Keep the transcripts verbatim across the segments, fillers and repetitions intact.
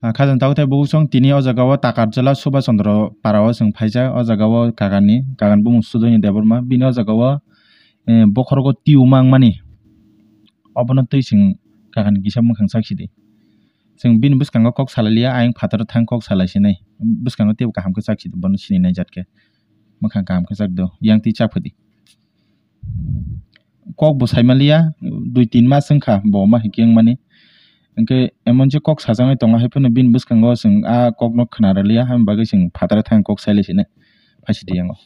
Ah, khajang tabuk tei bukhuk song tini o jaga o Takarjala Subhas Chandra para o chwng phaijak. O jaga o kagan ni, kagan bumung Sudoini Debbarma. Bini o jaga o, eh, bokhorogo tiyuma wngmani. Obono twi chwng kagan kisa mwkhang chak sidi. Chwng bini bwskango kok salai liya, ayang phataro thang kok salai sinai. Bwskango teibo kaham khe chak sidi, bono sini nai jat khe. Mwkhang kaham khe chak do, yang twi chak phadi. Kok bo sai maliya, dui tin mas wngkha bo ma hai khe wngmani. Hwnkhe emon je kok sajaknai tongo, hai phano bini bwskango chwng a kokno khna rwliya, aboni bagwi chwng phataro thang kok sai lai sinai, phai sidi yango.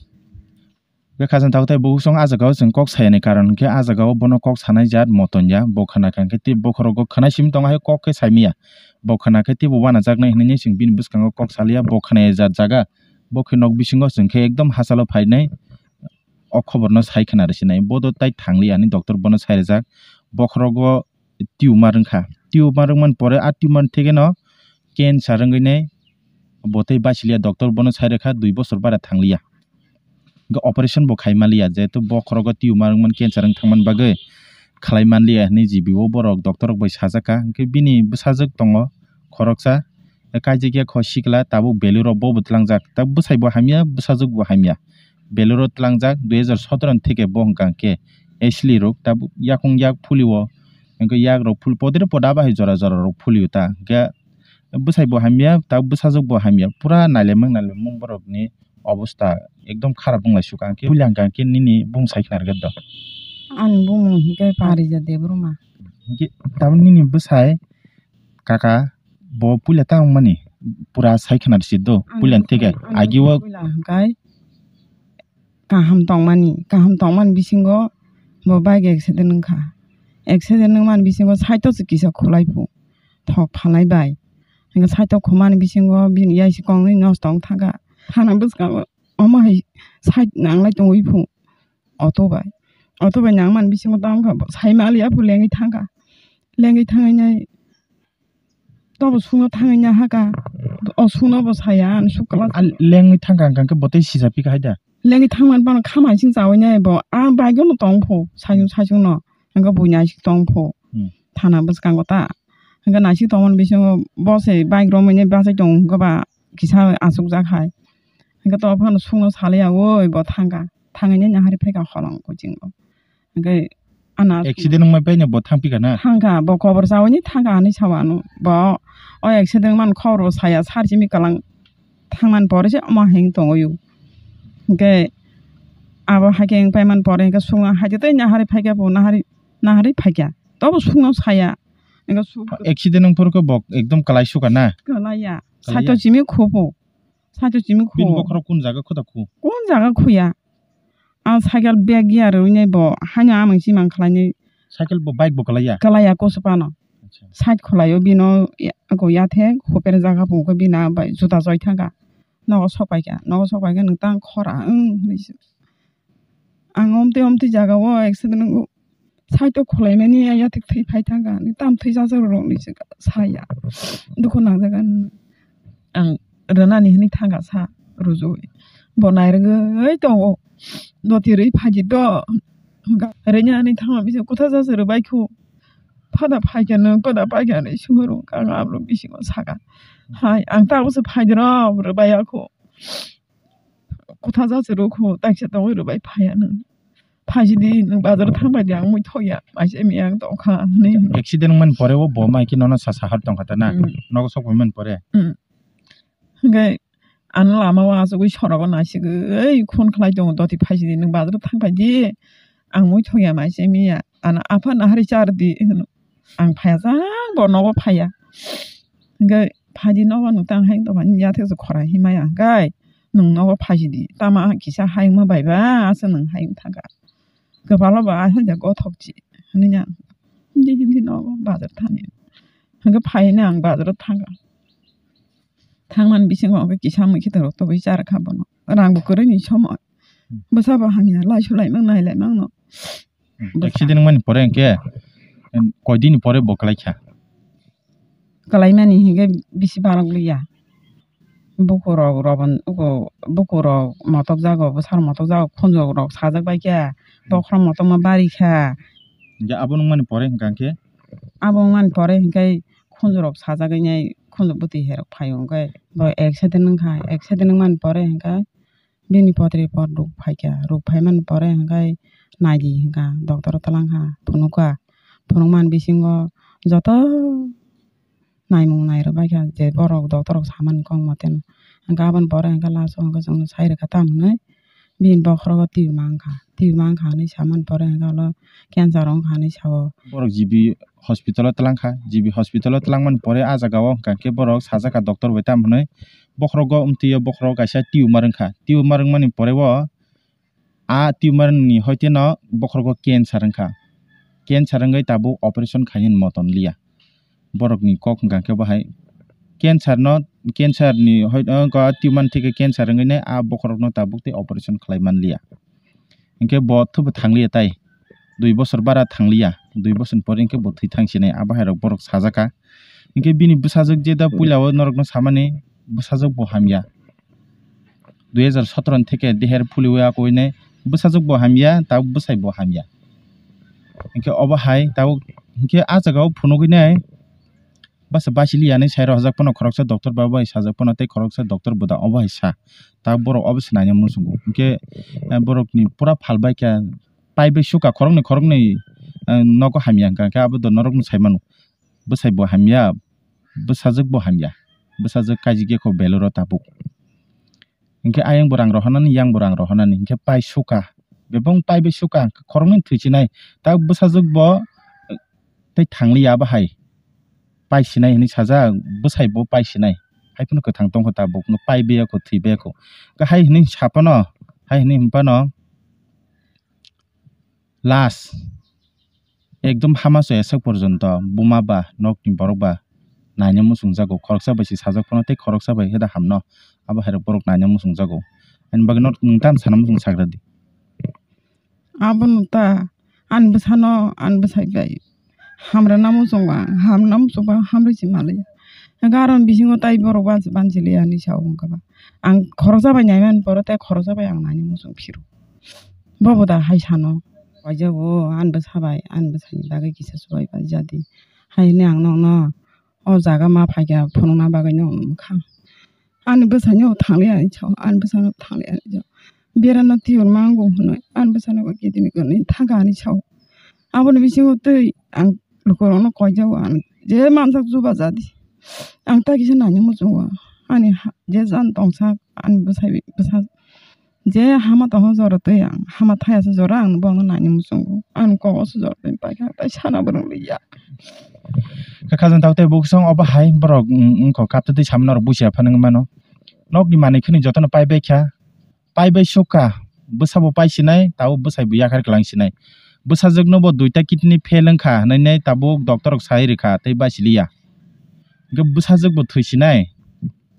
Hwnkhe khajang tabuk tei bukhuk song a jaga o chwng kok sayani karon hwnkhe a jaga o bono kok sanai jat moton ya, bo khna kha hwnkhe tei bokhorogo khwnai simi tongo, hai kok khe sai manya, bo khna khe teibo uanajaknai hinwi chwng bini bwskango kok saliya, bo khna ya jat jaga, bo khe nok bisingo chwng khe ekdom hachalo phainai. O khobor no sai khna rwsinai, bo do tai thangliya hinwi doctor bono sai rwjak. Bokhorogo tumor wngkha, tumor wngmani pore a tumor theke no cancer wngwi nai bo tei bachiliya, doctor bono sai rwkha dui bosor bara thangliya. Hwnkhe operation bo khai maliya, jehetu bokhorogo tumor wngmani, cancer wng thangmani bagwi khlai manliya hinwi G B o borok doctor rok bai sajak kha. Hwnkhe bini bwsajwk tongo khoroksa, kaijak ya kho sikla, tabuk belai rok bo bo tlangjak, tabuk bwsai bo hamya, bwsajwk bo hamya. Belai rok tlangjak dui hajar sotoro ni theke bo hwnkha hwnkhe asli rok tabuk yakung yak phulio, hwnkhe yak rok phul podre poda bahai jora jora rok phulio ta, hwnkhe bwsai bo hamya, tabuk bwsajwk bo hamya, pura nailaimung nailaimung borok ni obostha ekdom kharap wng lai sukha, hwnkhe puila hwnkha hwnkhe nini bumung sai khna rwgwi do. Ani bumung hwnkhe Parija Debbarma. Hwnkhe tabuk nini bwsai kaka bo puila ta wngmani pura sai khna rwsi do, ani puila bwsai, theke ani agi o bwsai puila hwnkhe kaham tongmani, kaham tongmani bisingo bo bike accident wngkha. Accident wngmani bisingo side o se kisa khulai phu, thok phalai bai. Hwnkhe side o khumani bisingo bini yaisi kongwi nosto wng thangkha. Thana bwskango omo hai side nanglai tongwi phu auto bai. Auto bai nangmani bisingo tamo kha bo sai maliya phu lengwi thangkha. Lengwi thangwi nai tobo sungno thangwi nahakha. O sungno bo saya ani sukla. A lengwi thangkha hwnkha hwnkhe bo tei sijak phikha hai da? Lengwi thangmani bono kha maising chawi nai bo. A bike no tong phu, saichung saichung no. Hwnkhe buini aswk tong phu. Hmm. Thana bwskango ta. Hwnkhe naisik tongmani bisingo bo se bike romwi nai bachai tongo hwnkhe ba kisa achukjak hai. Hwnkhe to phano sungno saliya, "Oi, bo thangkha." Thangwi nai nahari phaikha holong kuchingo. Hwnkhe ana accident wngmani bai no bo thang phikha na? Thangkha, bo kobor chawi ni thangkha hinwi sao ano. Bo o accident wngmani khobor bo saya, sar simi kwlang thangmani pore se omo heng tongwi o. Hwnkhe abo haikhe wng paimani pore hwnkhe sungno haikhe tei nahari phaikha bo, nahari, nahari phaikha. Tobo sungno saya. Hwnkhe suk accident wng phuru khe bo ekdom kwlai sukha na? Kwlai ya. Kwlai ya. Saito chimi khupo. Saito chimi khu. Bini bokhorok kun jaga khuda khu? Kun jaga khuya. Ang cycle bag gear rwinai bo haino amang chimang khlainai. Cycle bo, bike bo kwlaiya? Kwlaiya, kusu phano. Acha. Side khwlaio bino ya-, ako yathek huper jaga phungkhe bini bai juda choi thangkha. Nogo sok paikha, nogo sok paikha nwng tang khora wng hinwi se. Ang omtwi omtwi jaga o accident wngo. Side o khwlaimani yathek thwi phai thangkha, nwng tamo thwi jajak rw rw hinwi se saya. Dukhu nangjak ang. Ang rwnani hwnwi thangkha sa rwjui. Bo nairwgwi tongo. Doti rwi phaidi do. Rwnya hwnwi thangma bisa kutha jasa rwbai kho. Phada phaikha nwng, koda paikha hwnwi sungwi rwkha ang abro bisingo saka. Hai, ang tabukhe phaidi rw, rwbaiya kho. Kutha jasa rw kho, taksa tongwi rwbai phaiya nwng. Phaisidi nwng bazaro thangbai di, ang muithokya, maise miyang tongkha hwnwi. Accident wngmani pore o bo mai khe nono sa sahar tongkha ta na? Hmm. Nogo sok paimani pore? Hmm. Hwnkhe ano lama o achugwi sorogo naisigwi khun khlai tongo, doti phaisidi nwng bazaro thangbai di, ang muithokya maise miya. Ano apha nahari char di hwno. Ang phaiya jang bo nogo phaiya. Hwnkhe phaidi nogo nwng tang hai tongmani yathek se khora himaya hwnkhe nwng nogo phaisidi. Tama kisa hayungma bai ba aswk nwng hayung thangkha. Kwbalo ba aswk ja gothok chi hwnwi ya. Himdi himdi nogo bazar thani. Hwnkhe phaina ang bazaro thangkha. Thangmani bisingo hwnkhe kisa mui khe tongthok tobwi charwkha bono. Rang bo kwrwini somoi. Bwsa bo hamya laisu laimang nai laimang no. Hmm. Bwsa. Accident wngmani pore hwnkhe, em, koi dini pore bo kwlaikha? Kwlaimani hwnkhe bisi barok liya. Bukurok robon, uko, bukurok motokjago, bwsarok motokjago, khunjwk rok sajak baikha, hmm, bokhorok motokma barikha. Hwnkhe abo wngmani pore hwnkha hwnkhe? Abo wngmani pore hwnkhe khunjwk rok sajagwi nai, Bwtwi herok phaio hwnkhe bo accident wngkha, accident wngmani pore hwnkhe bini potri pot ruk phaikha, ruk phaimani pore hwnkhe naidi hwnkha doctor o twlangkha, phunukha, phunukmani bisingo joto naimung nairwbaikha je borok doctor rok samani kok moteno. Hwnkhe aboni pore hwnkhe last o hwnkhe chwngno sai rwkha tamo hwnwi bini bokhorogo twi ma wngkha, twi ma wngkha hwnwi samani pore hwnkhe ulo cancer wngkha hwnwi sao. Borok G B hospital o twlangkha, G B hospital o twlangmani pore ah jaga o hwnkha khe borok sajakha doctor bai tamo hwnwi bokhorogo, amtwi o bokhorogo kaisa tumor wngkha, tumor wngmani pore o ah tumor ni hoite no bokhorogo cancer wngkha, cancer wngwi tabuk operation khainani moton liya. Borokni kok hwnkha khe bo hai cancer no, cancer ni hoi-, o, tumor thike cancer wngwi nai ah bokhorokno tabuk tei operation khlai man liya. Hinkhe bo thwbo thang liya tai, dui bosor bara thang liya, dui bosor ni pore hinkhe bo thwi thang sinai, abo hai rok borok sajaka. Hinkhe bini bwsajwk je da puila o norokno samani, bwsajwk bo hamya. Dui hajar sotoro ni theke deher phuli o akoi nai bwsajwk bo hamya, tabuk bwsai bo hamya. Hinkhe obo hai tabuk, hinkhe ah jaga o phunugwi nai basa basi liya hinwi sai rw hajak phano, khoroksa doctor ba bai sajak phano tei khoroksa doctor bwda obo hai sa. Tabuk borok obo se naina muchungo. Hinkhe, eh, borokni pura phalbai kha, paibai sukha khoroknwi khoroknwi, eh, nogo hamya hwnkha khe abo do norokno sai mano. Bwsai bo hamya, bwsajwk bo hamya, bwsajwk kaijikya kho beloro tabuk. Hinkhe ayang bo rang rohornani, yang bo rang rohornani, hinkhe pai sukha, bebong paibai sukha, khoroknwi thwi sinai, tabuk bwsajwk bo tei thang liya abo hai pai sinai hinwi sajak, bwsai bo pai sinai, hai phano kwthang tongkha tabuk, no paibai ya kho, thwibai ya kho, khe hai hinwi sa phano, hai hinwi hwn phano. Last, ekdom hama se eswk porjonto buma ba nokni borok ba naina muchung jago, khoroksa bai se sajak phano tei khoroksa bai heda hamno abo hai rok borok naina muchung jago. Ani bagwi no nwng tamo sana muchung sagra di. Abono ta ani bwsano ani bwsai bai hamrwna muchungo ang, hamna muchungo ang hamrwi se manliya. Hwnkhe aroni bisingo tai borok bansi, bansi liya hinwi sao wngkha ba. Ang khoroksa bai naimani pore tei khoroksa bai ang naina muchung phiro. Bobo da hai sano, waijak o ani bwsa bai, ani bwsani bagwi kisa chubai bai jadi. Hai hwnwi ang nokno o jaga ma phaikha phunukna bagwi nokno mwkhang. Ani bwsano thangli ani sao, ani bwsano thangli ani sao. Berano tiyur mango hwnwi ani bwsano bo kidini gwnwi thangkha ani sao. Aboni bisingo tei ang lukurokno koijao, ang je manjak chuba jadi. Ang ta kisa naina muchungo. Ani ha-, je jan tongsa ani bwsai bwsa je hama tongo jora tei ang hama thaya se jora ang bono naina muchungo. Ani kogo se jora tei paikha tei sana borok liya. Kha khajang tabuk tei bukhuksong obo hai borok, mm, wngkha kapta tei samano rok busia phano wngwi mano. Nokni manwi khwnwi jotono paibai kha. Paibai sukha, bwsa bo pai sinai, tabuk bwsai bo yakar kwlang sinai. Bwsajwk no bo duita kidney fail wngkha hwnwi nai tabuk doctor rok sai rwkha tei basi liya. Hwnkhe bwsajwk bo thwi sinai,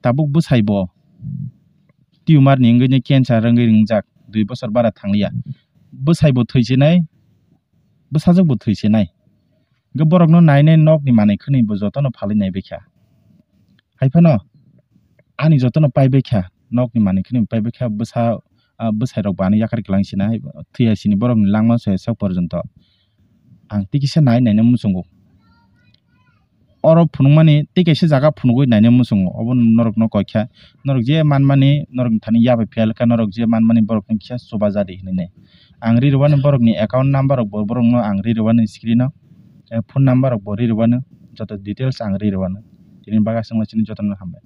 tabuk bwsai bo tumor ni wngwi nai cancer wngwi wngjak, dui bosor bara thang liya. Bwsai bo thwi sinai, bwsajwk bo thwi sinai. Hwnkhe borokno nainai nokni manwi khwnwi bo jotono phalwi naibaikha. Hai phano ani jotono paibaikha, nokni manwi khwnwi paibaikha, bwsa, ah, bwsairok bo ano yakar kwlang sina, hai thwiya sini borokni langma soya sak porjonto. Ang tei kisa nai naina muchungo. Oro phunukmani tei kaisa jaga phunugwi naina muchungo, obo norokno koi kha. Norok je manmani, norokni thani yabai phiya le kha, norok je manmani borokno kisa chuba jadi hinwi nai. Ang ri rwani borokni account number rok bo borokno ang ri rwani screen o, eh, phone number rok bo ri rwani, joto details ang ri rwani. Tini bagwi aswk no chini jotono hambai.